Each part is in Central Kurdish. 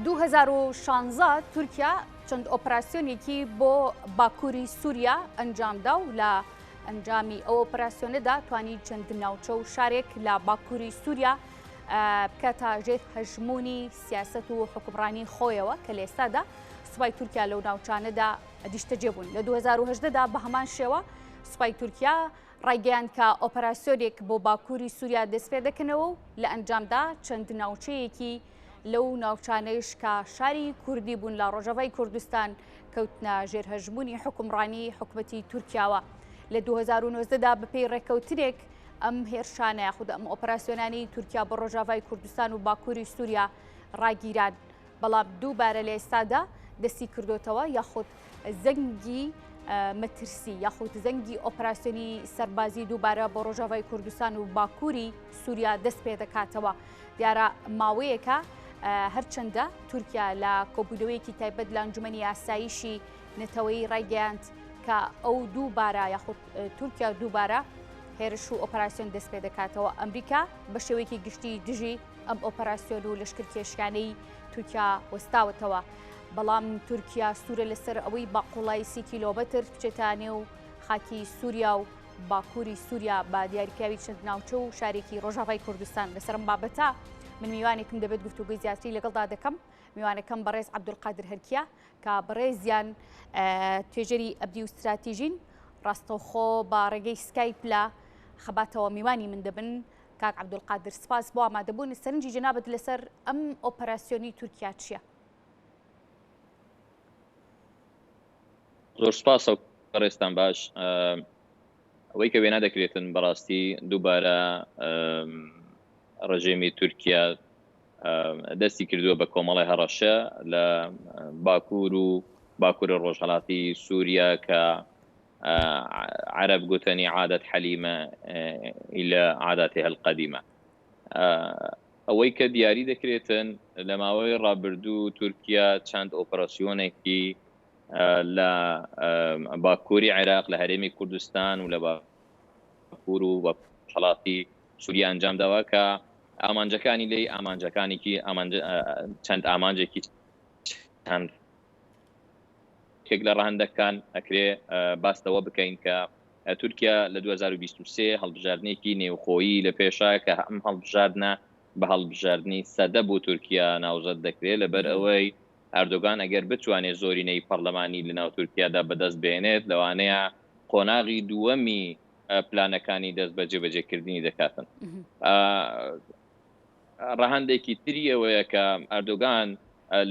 2016 تورکیا چەند ئۆپراسیۆنێکی بۆ باکووری سووریا ئەنجامدا و لە ئەنجامی ئەو ئۆپراسیۆنەدا توانی چەند ناوچە و شارێک لە باکووری سووریا بکاتە ژێر هەژمونی سیاست و حکومڕانی خۆیەوە کە لە ئێستادا سوپای تورکیا لەو ناوچانەدا نیشتەجێ بوون. لە 2018 دا بە هەمان شێوە سوپای تورکیا ڕایگەیاند کە ئۆپەراسیۆنێک بۆ باکووری سووریا دەستپێدەکەنەوە و لە ئەنجامدا چەند ناوچەیەکی لەو ناوچانەیش کە شاری کوردی بوون لە ڕۆژاڤای کوردستان کەوتنە ژێر هەژموونی حوکمڕانی حکومەتی تورکیاوە. لە 2019 دا بەپێی ڕێککەوتنێک ئەم هێرشانە یاخود ئەم ئۆپەراسیۆنانەی تورکیا بۆ ڕۆژاڤای کوردستان و باکووری سووریا ڕاگیران. بەڵام دووبارە لە ئێستادا دەستی کردوتەوە یاخود زەنگی مەترسی یاخود زەنگی ئۆپراسیۆنی سەربازی دووبارە بۆ ڕۆژاوای کوردستان و باکووری سووریا دەست پێ دەکاتەوە. دیارە ماوەیەکە هەرچەندە تورکیا لە کۆبوونەوەیەکی تایبەت لە ئەنجومەنی ئاسایشی نەتەوەیی ڕایگەیاند کە ئەو دووبارە یاخود تورکیا دووبارە هێرش و ئۆپەراسیۆن دەست پێ دەکاتەوە. ئەمریکا بە شێوەیەکی گشتی دژی ئەم ئۆپەراسیۆن و لەشکرکێشیانەی تورکیا وەستاوەتەوە، بەڵام تورکیا سوورە لەسەر ئەوەی بە قوڵایی سی کیلۆمەتر بچێتە نێو خاکی سووریا و باکووری سووریا بە دیاریکراوی چەند ناوچە و شارێکی ڕۆژاڤای کوردستان. لەسەر ئەم بابەتە من میوانێکم دەبێت گفتوگۆی زیاتری لەگەڵدا دەکەم. میوانەکەم بەڕێز عەبدولقادر هەرکیە کە بەڕێزیان توێژەری ئەبدی و ستراتیژین، ڕاستەوخۆ بە ڕێگەی سکایپ لە خەباتەوە میوانی من دەبن. کاک عەبدولقادر سپاس بۆ ئامادەبوون، سەرنجی جەنابت لەسەر ئەم ئۆپەراسیۆنی تورکیا چییە؟ زۆر سپاس بەڕێزتان باش. ئەوەی کە وێنا دەکرێتن بەڕاستی دووبارە ڕژێمی تورکیا دەستی کردووە بە کۆمەڵی هەڕەشە لە باکوور و باکوورە ڕۆژهەڵاتی سووریا کە عەرەب گوتەنی عادەت حەلیمە ئیلە عاداتها القدیمە. ئەوەی کە دیاری دەکرێتن لە ماوەی ڕابردوو تورکیا چەند ئۆپەراسیۆنێکی لە باکووری عێراق لە هەرێمی کوردستان و لە باکوور و ڕۆژهەڵاتی سووریا ئەنجام داوە کە ئامانجەکانی لێی ئامانجەکانێکی چەند ئامانجێکی چەند یەکێک لە ڕەهەندەکان ئەکرێ باس لەوە بکەین کە تورکیا لە 2023 هەڵبژاردنێکی نێوخۆیی لە پێشە کە ئەم هەڵبژاردنە بە هەڵبژاردنی سەدە بۆ تورکیا ناوزەد دەکرێت لەبەر ئەوەی ئەردۆگان ئەگەر بتوانێت زۆرینەی پەرلەمانی لەناو تورکیادا بەدەست بێنێت لەوانەیە قۆناغی دووەمی پلانەکانی دەست بە جێبەجێکردنی دەکاتن. ڕەهەندێکی تری ئەوەیە کە ئەردۆگان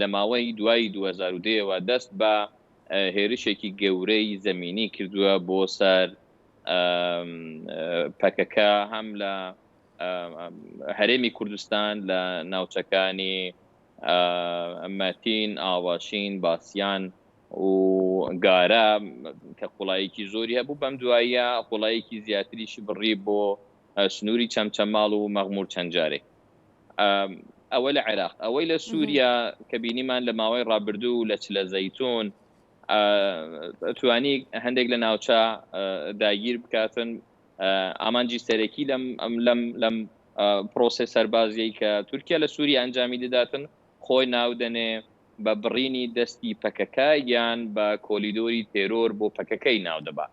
لە ماوەی دوای 2010 ەوە دەست بە هێرشێکی گەورەی زەمینی کردووە بۆ سەر پەکەکە هەم لە هەرێمی کوردستان لە ناوچەکانی مەتین، ئاواشین، باسیان و گارە کە قوڵاییکی زۆری هەبوو، بەم دواییە قوڵاییکی زیاتریشی بڕی بۆ سنووری چەمچەماڵ و مەغمور چەند جارێک. ئەوە لە عێراق. ئەوەی لە سووریا کە بینیمان لە ماوەی ڕابردوو لە چلە زەیتون توانی هەندێک لە ناوچە داگیر بکاتن. ئامانجی سەرەکی لەم لەم لەم پرۆسەی سەربازیەی کە تورکیا لە سووریا ئەنجامی دەداتن خۆی ناودەنێ بە بڕینی دەستی پەکەکە یان بە کۆلیدۆری تێرۆر بۆ پەکەکەی ناودەبا.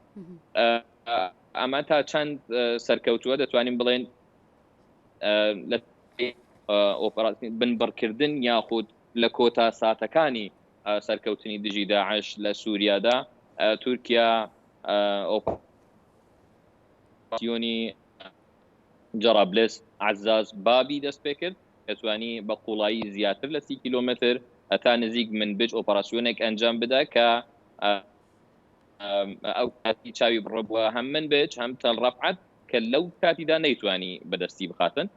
ئەمە تا چەند سەرکەوتووە دەتوانین بڵێن لە بنبڕکردن یاخود لە کۆتا ساتەکانی سەرکەوتنی دژی داعش لە سووریادا تورکیا ئۆپەراسیۆنی جەرابلس، عەزاز، بابی دەست پێکرد کە توانی بە قوڵایی زیاتر لە 30 کیلۆمەتر تا نزیک منبج ئۆپەراسیۆنێک ئەنجام بدا کە ئەو کاتی چاوی بڕبووە هەم منبج هەم تەل ڕەفعەت کە لەو کاتیدا نەیتوانی بەدەستی بخاتن.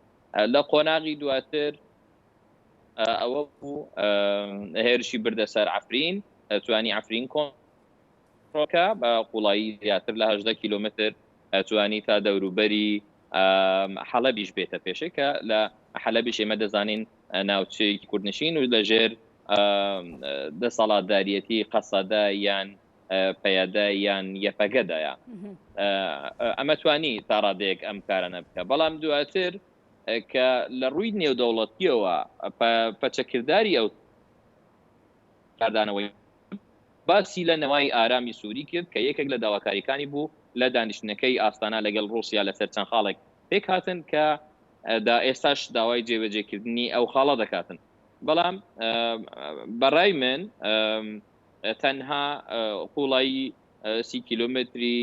لە قۆناغی دواتر ئەوە بوو هێرشی بردە سەر عەفرین، توانی عەفرین کۆنترۆڵ بە قوڵایی زیاتر لە 18 کیلۆمەتر توانی تا دەوروبەری حەلەبیش بێتە پێشێ کە لە حەلەبیش ئێمە دەزانین ناوچەیەکی کوردنشین و لەژێر دەسەڵاتداریەتی قەسەدە یان پەیەدە یان یەپەگەدایە. ئەمە توانی تا ڕادەیەک ئەم کارانە بکە، بەڵام دواتر کە لە ڕووی نێودەوڵەتیەوە پەچەکرداری ئەو. کاردانەوەی باسی لە نەوای ئارامی سووری کرد کە یەکێک لە داواکاریەکانی بوو لە دانیشتنەکەی ئاستانا لەگەڵ ڕووسیا لەسەر چەند خاڵێک پێکهاتن کە دا ئێستاش داوای جێبەجێکردنی ئەو خاڵە دەکاتن. بەڵام بەڕای من تەنها قوڵایی سی کیلۆمەتری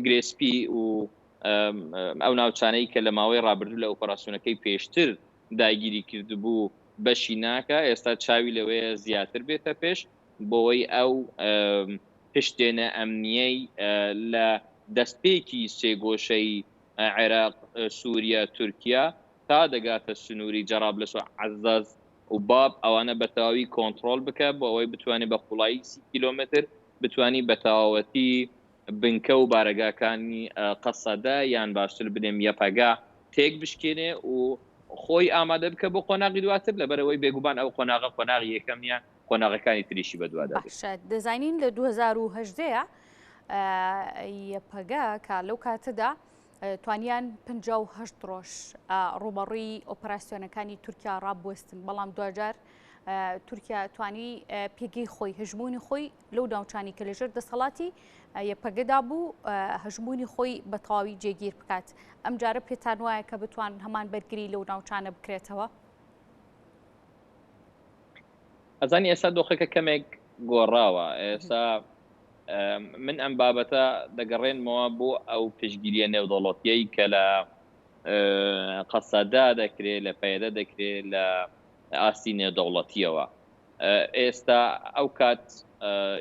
گرێسپی و ئەو ناوچانەی کە لە ماوەی ڕابردوو لە ئۆپەراسیۆنەکەی پێشتر داگیری کردبوو بەشی ناکە ئێستا چاوی لەوەیە زیاتر بێتە پێش بۆی ئەو پشتێنە ئەمنیەی لە دەستپێکی سێگۆشەی عێراق، سووریا، تورکیا تا دەگاتە سنووری جەرابلس و عەزاز و باب ئەوانە بە تەواوی کۆنتڕۆڵ بکە بۆ ئەوەی بتوانێت بە قوڵایی سی کیلۆمەتر بتوانی بە تەواوەتی بنکە و بارەگاکانی قەسەدە یان باشتر بنێم یەپەگە تێک بشکێنێ و خۆی ئامادە بکە بۆ قۆناغی دواتر لەبەرەوەی بێگومان ئەو قۆناغە قۆناغی یەکەم نیە قۆناغەکانی تریشی بەدوادا دێت. باشە دەزانین لە 2018 یەپەگە کە لەو کاتەدا توانیان 58 ڕۆژ ڕوبەڕووی ئۆپەراسیۆنەکانی تورکیا ڕابوەستن بەڵام دواجار تورکیا توانی پێگەی خۆی هەژمونی خۆی لەو ناوچانی کە لەژێر دەسەڵاتی یەپەگەدا بوو هەژمونی خۆی بە تەواوی جێگیر بکات ئەم جارە پێتان وایە کە بتوان هەمان بەرگری لەو ناوچانە بکرێتەوە؟ ئەزانی ئێستا دۆخەکە کەمێک گۆڕاوە ئێستا من ئەم بابەتە دەگەڕێنمەوە بۆ ئەو پشتگیریە نێودەوڵەتیەی کە لە قەسەدە دەکرێت لە پەیەدە دەکرێت لە ئاستی نێودەوڵەتیەوە ئێستا ئەو کات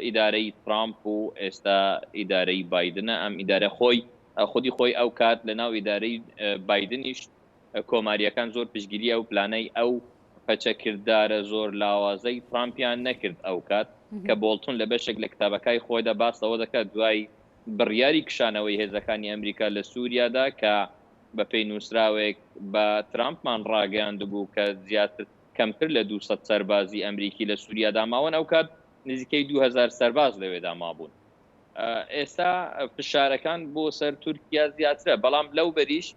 ئیدارەی ترامپ و ئێستا ئیدارەی بایدنە ئەم ئیدارە خۆی خودی خۆی ئەو کات لە ناو ئیدارەی بایدنیش کۆمارییەکان زۆر پشتگیری ئەو پلانەی ئەو پەچەکردارە زۆر لاوازەی ترامپیان نەکرد ئەوکات کە بۆڵتون لە بەشێک لە کتابەکای خۆیدا باس لەوە دەکات دوای بڕیاری کشانەوەی هێزەکانی ئەمریکا لە سوریادا کە بەپێی نووسراوێک بە ترامپمان ڕاگەیاندبوو کە زیاتر کەمتر لە 200 سەربازی ئەمریکی لە سوریادا ماون ئەوکات نزیکەی 2000 سەرباز لەوێدا مابوون. ئێستا فشارەکان بۆ سەر تورکیا زیاترە بەڵام لەو بەریش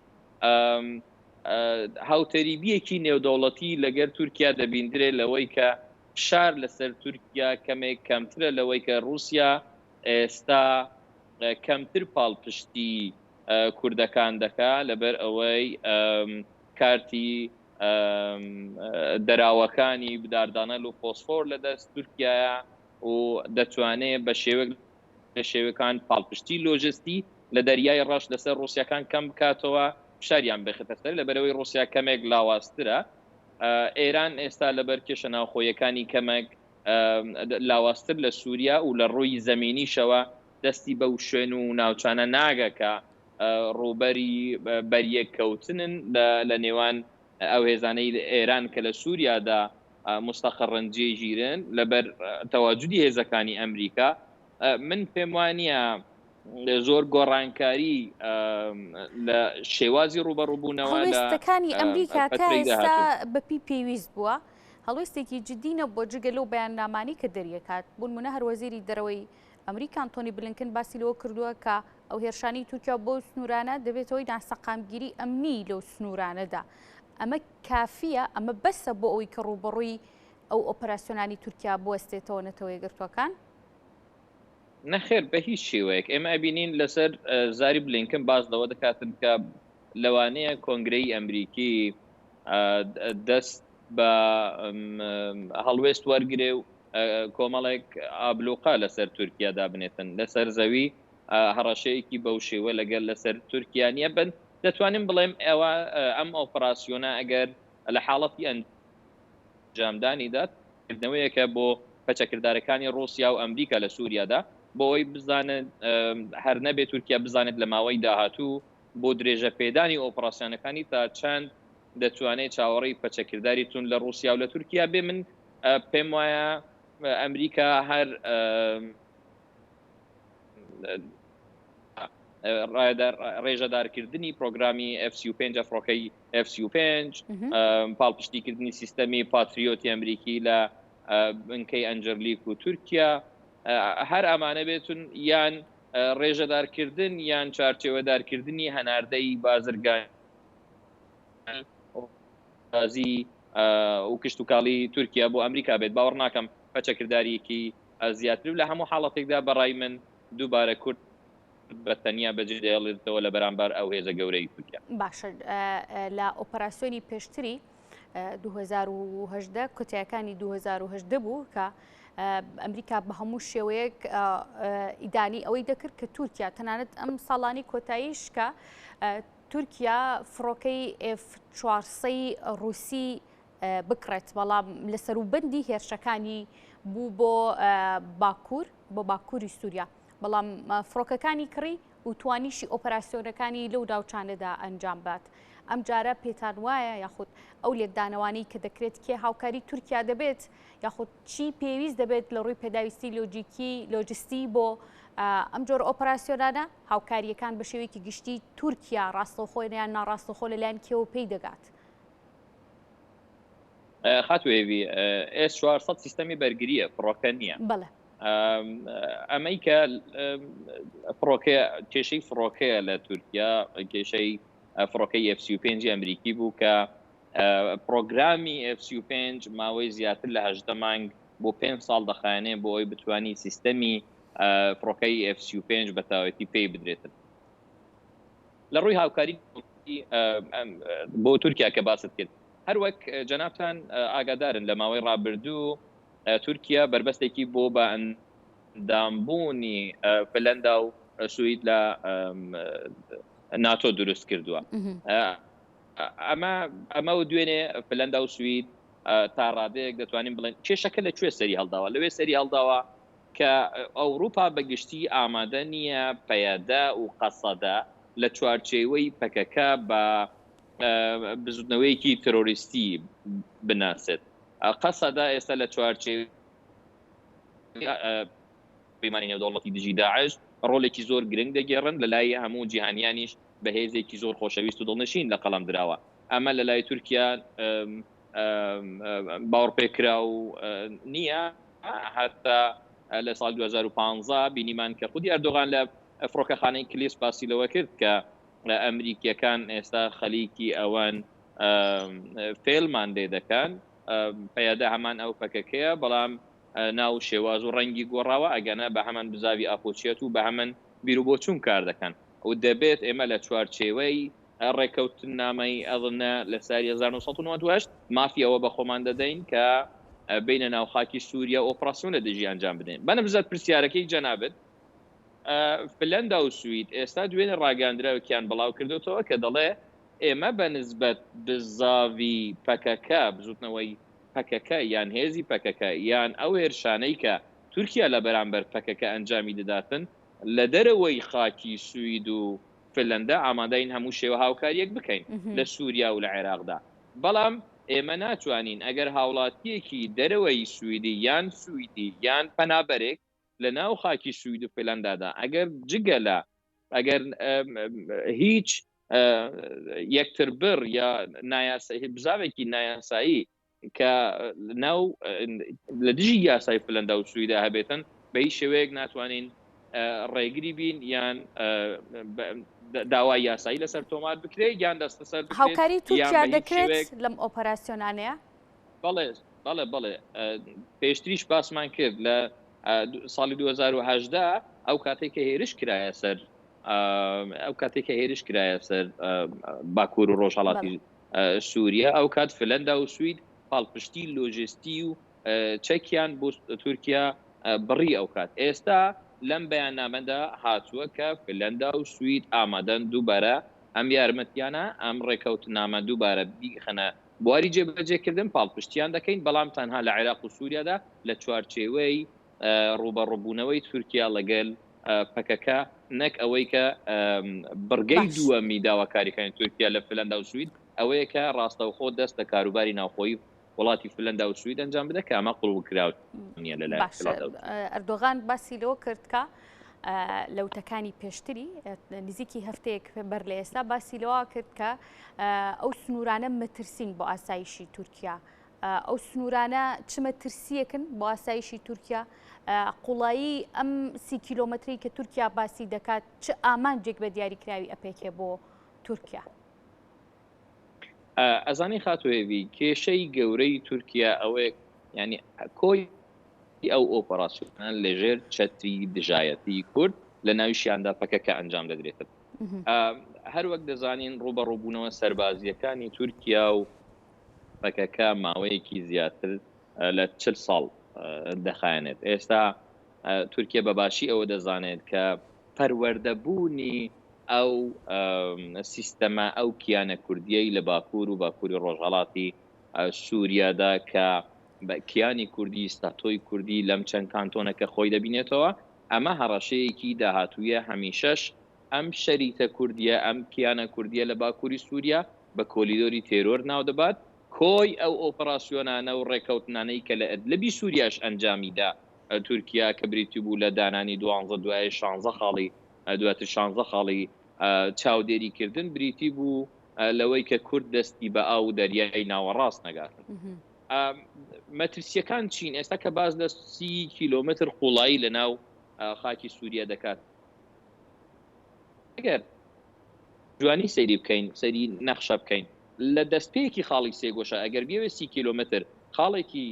هاوتەریبیەکی نێودەوڵەتی لەگەر تورکیا دەبیندرێ لەوەی کە فشار لەسەر تورکیا کەمێک کەمترە لەوەی کە رووسیا ئێستا کەمتر پاڵپشتی کوردەکان دەکا لەبەر ئەوەی کارتی دەراوەکانی بداردانەل و فۆسفۆر لەدەست تورکیایە و دەتوانێ بە شێوەیەک لە شێوەکان پاڵپشتی لۆجستی لە دەریای ڕەش لەسەر ڕووسیاکان کەم بکاتەوە، فشاریان بخێتە سەر، لەبەرئەوەی ڕووسیا کەمێک لاوازترە. ئێران ئێستا لەبەر کێشە ناوخۆیەکانی کەمێک لاوازتر لە سووریا و لە ڕووی زەمینیشەوە دەستی بەو شوێن و ناوچانە ناگە کە ڕووبەری بەریەککەوتنن لە نێوان ئەو هێزانەی ئێران کە لە سووریادا موستەقڕن جێگیرن لەبەر تەواجودی هێزەکانی ئەمریکا من پێم وانە زۆر گۆڕانکاری لە شێوازی ڕوبەڕوبوونەوە هەڵوێستەکانی ئەمریکا تا ئێستا بەپی پێویست بووە هەڵوێستێکی جدی نەبووە جگە لەو بەیاننامانەی کە دەریەکات بوون منە هەر وەزیری دەرەوەی ئەمریکا ئەنتۆنی بلینکن باسی لەوە کردووە کە ئەو هێرشانی تورکیا بۆ سنوورانە دەبێتەوەی ناسەقامگیری ئەمنی لەو سنوورانەدا ئەمە کافیە ئەمە بەسە بۆ ئەوەی کە ڕووبەڕووی ئەو ئۆپەراسیۆنانی تورکیا بوەستێتەوە نەتەوەیەکگرتووەکان؟ نەخێر بە هیچ شێوەیەک ئێمە ئەبینین لەسەر زاری بلینکن باس لەوە دەکاتن کە لەوانەیە کۆنگرەی ئەمریکی دەست بە هەڵوێست وەرگێ و کۆمەڵێک ئابلوقە لەسەر تورکیا دابنێتن لەسەر زەوی هەڕەشەیەکی بەو شێوە لەگەل لەسەر تورکیا نییە بن دەتوانین بڵێم ئەوە ئەم ئۆپەراسیۆنە ئەگەر لە حاڵەتی ئەنجامدانیدا کردنەوەیەکە بۆ پەچەکردارەکانی ڕووسیا و ئەمریکا لە سووریادا بۆ ئەوەی بزانن هەر نەبێت تورکیا بزانێت لە ماوەی داهاتوو بۆ درێژە پێدانی ئۆپەراسیۆنەکانی تا چەند دەتوانێت چاوەڕێی پەچەکرداری توند لە ڕووسیا و لە تورکیا بێ من پێم وایە ئەمریکا هەر ڕێژەدارکردنی پرۆگرامی F35 فڕۆکەی F35 پاڵپشتیکردنی سیستەمی پاتریۆتی ئەمریکی لە بنکەی ئەنجەرلیک و تورکیا هەر ئەمانە بێتون یان ڕێژەدارکردن یان چوارچێوەدارکردنی هەناردەی بازرگانی. و کشتوکاڵی تورکیا بۆ ئەمریکا بێت، باوەڕ ناکەم پەچەکردارییەکی زیاتر و لە هەموو حاڵەتێکدا بە ڕای من دووبارە کورد بە تەنیا بەجێ دەهێڵێتەوە لە بەرامبەر ئەو هێزە گەورەی تورکیا. باشە لە ئۆپەراسیۆنی پێشتری 2018 کۆتایەکانی 2018 بوو کە ئەمریکا بە هەموو شێوەیەک ئیدانی ئەوەی دەکرد کە تورکیا تەنانەت ئەم ساڵانی کۆتاییش کە تورکیا فڕۆکەی ئێف چوارسەی ڕووسی بکڕێت، بەڵام لە سەروبەندی هێرشەکانی بوو بۆ باکوور بۆ باکووری سووریا، بەڵام فڕۆکەکانی کڕی و توانیشی ئۆپەراسیۆنەکانی لەو ناوچانەدا ئەنجام بات. ئەمجارە پێتان وایە یاخود ئەو لێکدانەوانەی کە دەکرێت کێ هاوکاری تورکیا دەبێت یاخود چی پێویست دەبێت لە ڕووی پێداویستی لۆجیکی لۆجستی بۆ ئەم جۆرە ئۆپەراسیۆنانە، هاوکارییەکان بە شێوەیەکی گشتی تورکیا ڕاستەوخۆ یان ناڕاستەوخۆ لەلایەن کێوە پێی دەگات؟ خاتوو هێوی، ئێس 400 سیستەمی بەرگرییە، فڕۆکە نییە. بەڵێ. ئەمەی کە فڕۆکە کێشەی فڕۆکەیە لە تورکیا کێشەی فڕۆکەی F-35 ئەمریکی بوو کە پرۆگرامی F-35 ماوەی زیاتر لە 18 مانگ بۆ پێنج ساڵ دەخایەنێ بۆ ئەوی بتانی سیستەمی فڕۆکەی F-35 بە تەواوەتی پێی بدرێتن. لە ڕووی هاوکاری بۆ تورکیا کە باست کرد هەروەک جەنابتان ئاگادارن لە ماوەی ڕابردوو تورکیا بەربەستێکی بۆ بە ئەندامبوونی فنلندا و سوید لە ناتۆ دروست کردووە. ئەمە ئەمە و دوێنێ فنلندا و سوید تا ڕادەیەک دەتوانین بڵێن کێشەکە لە کوێ سەری هەڵداوە لەوێ سەری هەڵداوە کە ئەوروپا بە گشتی ئامادە نییە پەیەدە و قەسەدە لە چوارچێوەی پەکەکە بە بزوتنەوەیەکی ترۆریستی بناسێت. قەسەدە ئێستا لە چوارچێوەی پەیمانی نێودەوڵەتی دژی داعش ڕۆلێکی زۆر گرنگ دەگێڕن، لە لای هەموو جیهانیانیش بە هێزێکی زۆر خۆشەویست و دڵنشین لە قەڵەم دراوە. ئەمە لە لای تورکیا باوەڕپێکراو نییە. هەتا لە ساڵی 2015 بینیمان کە خودی ئەردۆغان لە فڕۆکەخانەی کلیس باسی لەوە کرد کە ئەمریکیەکان ئێستا خەلیکی ئەوەن فێلمان لێ دەکەن پەیەدە هەمان ئەو پەکەکەیە بەڵام ناو شێواز و ڕەنگی گۆڕاوە ئەگەنە بە هەمان بزاوی ئاپۆچیەت و بە هەمن بیروبۆچوون کار دەکەن و دەبێت ئێمە لە چوارچێوەی ڕێکەوتنامەی ئەضنە لە ساری 1998 مافی ئەوە بە خۆمان دەدەین کە بینە ناو خاکی سووریا ئۆپراسیۆن لە دژی ئەنجام بدەین. بەنبزەت پرسیارەکەی جەنابت فنلەندا و سوید ئێستا دوێنێ ڕاگەیاندراوێکیان بڵاو کردوتەوە کە دەڵێ ئێمە بە نسبەت بزاڤی پەکەکە، بزوتنەوەی پەکەکە یان هێزی پەکەکە یان ئەو هێرشانەی کە تورکیا لە بەرامبەر پەکەکە ئەنجامی دەداتن لە دەرەوەی خاکی سوید و فنلەندا ئامادەین هەموو شێوە هاوکاریەک بکەین لە سوریا و لە عێراقدا بەڵام ئێمە ناتوانین ئەگەر هاوڵاتیەکی دەرەوەی سویدی یان سویدی یان پەنابەرێک لە ناو خاکی سوید و فنلەندادا ئەگەر جگە لە ئەگەر هیچ یەکتربڕ یا نایاسایی بزاوێکی نایاسایی کە ناو لە دژی یاسای فلەندا و سویدا هەبێتن بە هیچ شێوەیەک ناتوانین ڕێگری بین یان داوای یاسایی لەسەر تۆمار بکرێت یان دەستەسەر هاوکاری تورکیا دەکرێت لەم ئۆپەراسیۆنانەیە؟ بەڵێ بەڵێ بەڵێ پێشتریش باسمان کرد لە ساڵی 2018 ئەو کاتێک کە هێرش کرایە سەر ئەو کاتێک کە هێرش کرایە سەر باکوور و ڕۆژهڵاتی سووریا ئەو کات فلەندا و سوید پاڵپشتی لۆژستی و چەکیان بۆ تورکیا بڕی ئەو کات ئێستا لەم بەیاننامەدا هاتووە کە فلەندا و سوید ئامادەن دووبارە ئەم یارمەتیانە ئەم ڕێکەوتنامە دووبارە بیخەنە بواری جێبەجێکردن پاڵپشتیان دەکەین، بەڵام تەنها لە عێراق و سوریادا لە چوارچێوەی ڕووبەڕووبوونەوەی تورکیا لەگەل پەکەکە، نەک ئەوەی کە بڕگەی دووەمی داواکاریەکانی تورکیا لە فنلەندا و سوید ئەوەیە کە ڕاستەوخۆ دەست لە کاروباری ناوخۆیی وڵاتی فنلەندا و سوید ئەنجام بدە کە ئەمە قبوڵکراو نییە لەلایەن فنلەندا و سوید. ئەردۆغان باسی لەوە کرد کە لە وتەکانی پێشتری نزیکی هەفتەیەک بەر لە ئێستا باسی لەوە کرد کە ئەو سنوورانە مەترسین بۆ ئاسایشی تورکیا. ئەو سنوورانە چ مەترسیەکن بۆ ئاسایشی تورکیا؟ قوڵایی ئەم سی کیلۆمەتری کە تورکیا باسی دەکات چ ئامانجێک بە دیاریکراوی ئەپێکێ بۆ تورکیا؟ ئەزانی خاتوو هێڤی کێشەی گەورەی تورکیا ئەوەیە یانی کۆی ئەو ئۆپەراسیۆنە لەژێر چەتری دژایەتی کورد لە ناویشیاندا پەکەکە ئەنجام دەدرێتن. هەروەک دەزانین ڕووبەڕووبوونەوە سەربازییەکانی تورکیا و پەکەکە ماوەیەکی زیاتر لە چل ساڵ دەخایەنێت. ئێستا تورکیا بە باشی ئەوە دەزانێت کە پەروەردەبوونی ئەو سیستەمە، ئەو کیانە کوردییەی لە باکوور و باکووری ڕۆژهەڵاتی سووریادا کە بە کیانی کوردی، ستاتۆی کوردی لەم چەند کانتۆنە کە خۆی دەبینێتەوە، ئەمە هەڕەشەیەکی داهاتوویە، هەمیشەش ئەم شەریتە کوردییە، ئەم کیانە کوردییە لە باکووری سووریا بە کۆلیدۆری تێرۆر ناودەبات. کۆی ئەو ئۆپەراسیۆنانە و ڕێککەوتنانەی کە لە ئەدلبی سووریاش ئەنجامی دا تورکیا کە بریتی بوو لە دانانی دوانزە دوای شانزە خاڵی دواتر شانزە خاڵی چاودێری کردن بریتی بوو لەوەی کە کورد دەستی بە ئاو و دەریای ناوەڕاست نەگاتن. مەترسیەکان چین؟ ئێستا کە باس لە سی کیلۆمەتر قوڵایی لە ناو خاکی سووریا دەکات ئەگەر جوانی سەیری بکەین سەیری نەخشە بکەین لە دەستپێکی خاڵی سێگۆشە ئەگەر بیەوێ سی کیلۆمەتر خاڵێکی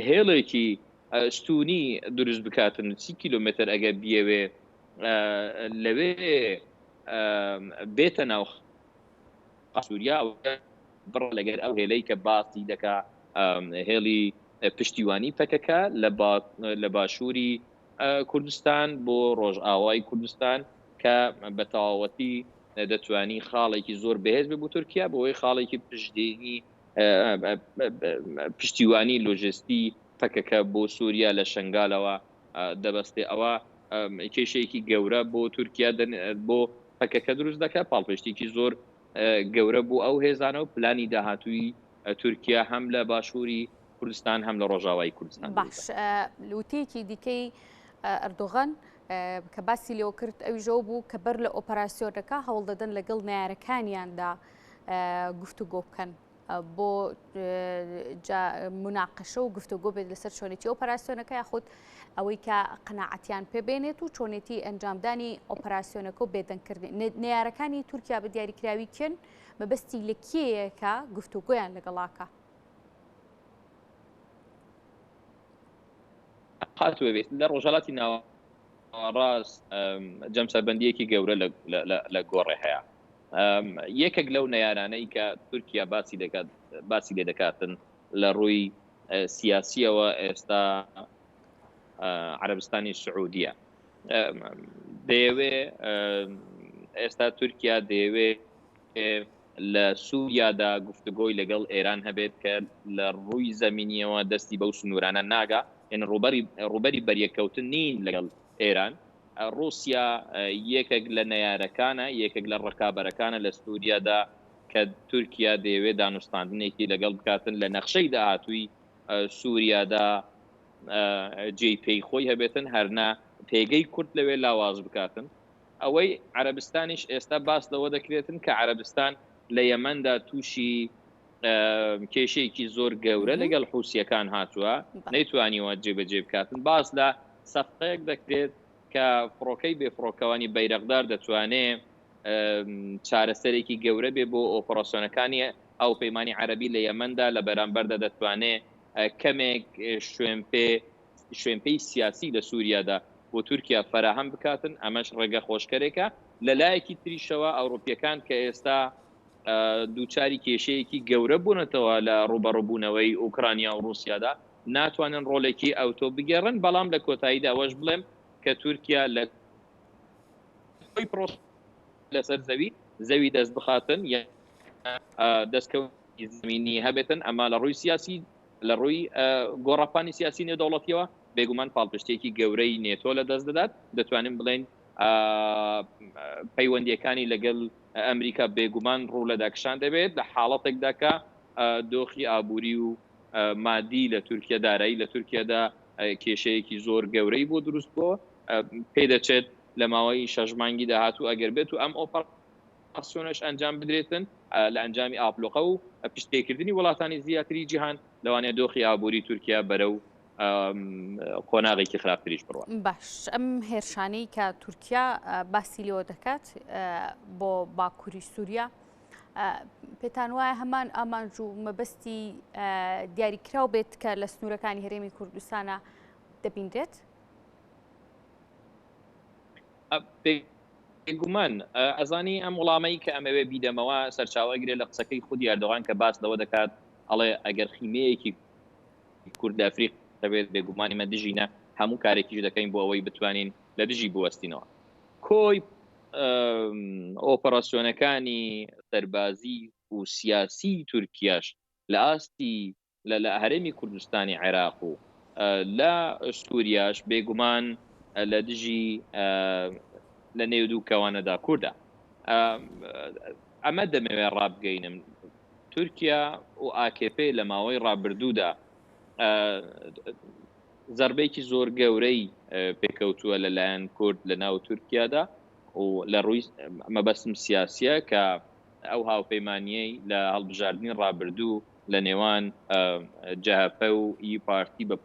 هێڵێکی ستونی دروست بکاتن سی کیلۆمەتر ئەگەر بیەوێ لەوێ بێتە ناو سووریا بڕ لەگەر ئەو هێلەی کە باسی دەکا هێڵی پشتیوانی پەکەکە لە باشووری کوردستان بۆ ڕۆژئاوای کوردستان کە بە تەواوەتی دەتوانی خاڵێکی زۆر بەهێز بێ بۆ تورکیا بۆی خاڵێکی پشتێنی پشتیوانی لۆژستی پەکەکە بۆ سووریا لە شنگالەوە دەبەستێ ئەوە کێشەیەکی گەورە بۆ تورکیا بۆ پەکەکە دروست دەکات پاڵپشتێکی زۆر گەورە بۆ ئەو هێزانە و پلانی داهاتووی تورکیا هەم لە باشووری کوردستان هەم لە ڕۆژاوای کوردستان. باش وتەیەکی دیکەی ئەردۆغان کە باسی لێوە کرد ئەویش ئەوە بوو کە بەر لە ئۆپەراسیۆنەکە هەوڵ دەدەن لەگەڵ نەیارەکانیاندا گفتوگۆ بکەن بۆ مناقەشە و گفتوگۆ بێت لەسەر چۆنێتی ئۆپەراسیۆنەکە یاخود ئەوەی کە قەناعەتیان پێ بێنێت و چۆنێتی ئەنجامدانی ئۆپەراسیۆنەکە و بێدەنگکردنی نەیارەکانی تورکیا بە دیاریکراوی کێن مەبەستی لە کێیە کە گفتوگۆیان لەگەڵاکە؟ خاتوو بێت لە ڕۆژهەڵاتی ناوەڕاست جەمسەربەندییەکی گەورە لە گۆڕێ هەیە. یەکێک لەو نەیارانەی کە تورکیا باسی دەکات باسی لێ دەکاتن لە ڕووی سیاسیەوە ئێستا عەرەبستانی سعودیە دەیەوێ ئێستا تورکیا دەیەوێ لە سووریادا گفتوگۆی لەگەڵ ئێران هەبێت کە لە ڕووی زەمینیەوە دەستی بەو سنوورانە ناگا یعنی ڕووبەری ڕووبەری بەریەککەوتن نین لەگەڵ ئێران ڕووسیا یەکێک لە نەیارەکانە، یەکێک لە ڕکابەرەکانە لە سووریادا کە تورکیا دەیەوێت دانوستاندنێکی لەگەڵ بکاتن لە نەخشەی داهاتووی سووریادا جێی پێی خۆی هەبێتن هەرنا پێگەی کورد لەوێ لاواز بکاتن. ئەوەی عەرەبستانیش ئێستا باس لەوە دەکرێتن کە عەرەبستان لە یەمەندا تووشی کێشەیەکی زۆر گەورە لەگەڵ حوسییەکان هاتووە، نەیتوانیوە جێبەجێ بکاتن. باس لە سەفقەیەک دەکرێت کە فڕۆکەی بێفڕۆکەوانی بەیرەقدار دەتوانێ چارەسەرێکی گەورە بێ بۆ ئۆپەراسیۆنەکانی هاوپەیمانی عەرەبی لە یەمەندا، لە بەرامبەردا دەتوانێ کەمێک شوێنپێ شوێنپێی سیاسی لە سووریادا بۆ تورکیا فەراهەم بکاتن، ئەمەش ڕێگە خۆشکەرێکە. لە لایەکی تریشەوە ئەوروپییەکان کە ئێستا دووچاری کێشەیەکی گەورە بوونەتەوە لە ڕووبەڕووبوونەوەی ئۆکرانیا و ڕووسیادا، ناتوانن ڕۆڵێکی ئەوتۆ بگێڕن، بەڵام لە کۆتاییدا ئەوەش بڵێم کە تورکیا لە کۆی پرۆسە لەسەر زەوی زەوی دەست بخاتن یان دەستکەوتی زەمینی هەبێتن، ئەمە لە ڕووی سیاسی لە ڕووی گۆڕەپانی سیاسی نێودەوڵەتیەوە بێگومان پاڵپشتێکی گەورەی نێتۆ لە دەست دەدات، دەتوانین بڵێین پەیوەندیەکانی لەگەل ئەمریکا بێگومان ڕوو لە داکشان دەبێت لە حاڵەتێکدا کە دۆخی ئابووری و مادی لە تورکیا دارایی لە تورکیادا کێشەیەکی زۆر گەورەی بۆ دروست بۆ پێدەچێت لە ماوەی شەش مانگی داهاتوو ئەگەر بێت و ئەم ئۆپەراسیۆنەش ئەنجام بدرێتن لە ئەنجامی ئابلۆقە و پشتپێکردنی وڵاتانی زیاتری جیهان لەوانەیە دۆخی ئابووری تورکیا بەرەو قۆناغێکی خراپتریش بڕوات. باش ئەم هێرشانەی کە تورکیا باسی لێوە دەکات بۆ باکووری سووریا. پێتان وایە هەمان ئامانج و مەبەستی دیاریکراو بێت کە لە سنوورەکانی هەرێمی کوردستانە دەبینرێت؟ بێگومان ئەزانی ئەم وڵامەی کە ئەمەوێ بیدەمەوە سەرچاوە گرێ لە قسەکەی خودی ئەردۆغان کە باس لەوە دەکات ئەڵێ ئەگەر خیمەیەکی کورد لە ئەفریقا بێت بێگومان ئێمە دژینە هەموو کارێکیش دەکەین بۆ ئەوەی بتوانین لە دژی بوەستینەوە کۆی ئۆپەراسیۆنەکانی سەربازی و سیاسی تورکیاش لە ئاستی لە لە هەرێمی کوردستانی عێراق و لە سووریاش بێگومان لە دژی لە نێو دوو کەوانەدا کوردە. ئەمە دەمەوێت ڕابگەینم تورکیا و ئاکپ لە ماوەی ڕابردوودا زەربەیەکی زۆر گەورەی پێکەوتووە لەلایەن کورد لە ناو تورکیادا و لە ڕووی مەبەستم سیاسیە کە ئەو هاوپەیمانیەی لە هەڵبژاردنی ڕابردوو لە نێوان جەهەپە و ئی پارتی بە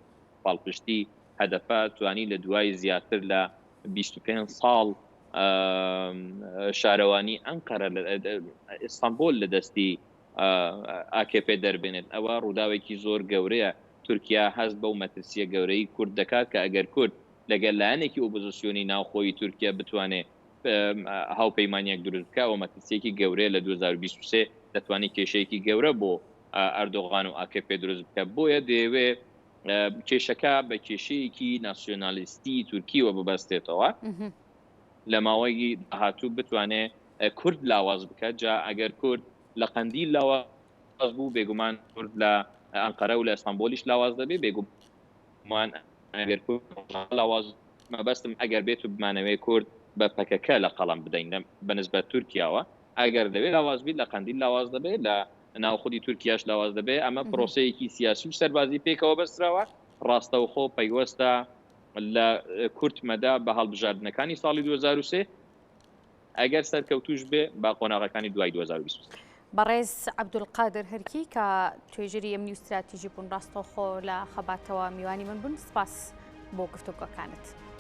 پاڵپشتی هەدەپە توانی لە دوای زیاتر لە 25 ساڵ شارەوانی ئەنقەرە ئیستانبول لە دەستی ئاکپ دەربێنێت ئەوە ڕووداوێکی زۆر گەورەیە تورکیا هەست بەو مەترسیە گەورەی کورد دەکات کە ئەگەر کورد لەگەل لایەنێکی ئۆپۆزیسیۆنی ناوخۆیی تورکیا بتوانێ هاوپەیمانیەک دروست بکە ئەوە مەترسیەکی گەورەیە لە 2023 دەتوانێت کێشەیەکی گەورە بۆ ئەردۆغان و ئاکپ دروست بکە بۆیە دەیەوێ کێشەکە بە کێشەیەکی ناسیۆنالیستی تورکیوە ببەستێتەوە لە ماوەی داهاتوو بتوانێ کورد لاواز بکات جا ئەگەر کورد لە قەندیل لاواز بوو بێگومان کورد لە ئەنقەرە و لە ئەستەمبۆلیش لاواز دەبێ بێگومان ئەگەر کورد لاواز مەبەستم ئەگەر بێت و بمانەوێ کورد بە پەکەکە لە قەڵەم بدەین بە نسبەت تورکیاوە ئەگەر لەوێ لاواز بیت لە قەندیل لاواز دەبێت لە ناو خودی تورکیاش لاواز دەبێت ئەمە پرۆسەیەکی سیاسی و سەربازی پێکەوە بەستراوە ڕاستەوخۆ پەیوەستە لە کورت مەدا بە هەڵبژاردنەکانی ساڵی 2023 ئەگەر سەرکەوتوش بێ با قۆناغەکانی دوای 2023. بەڕێز عەبدولقادر هەرکی کە توێژەری ئەمنی و ستراتیژی بوون ڕاستەوخۆ لە خەباتەوە میوانی من بوون سپاس بۆ گفتوگۆکانت.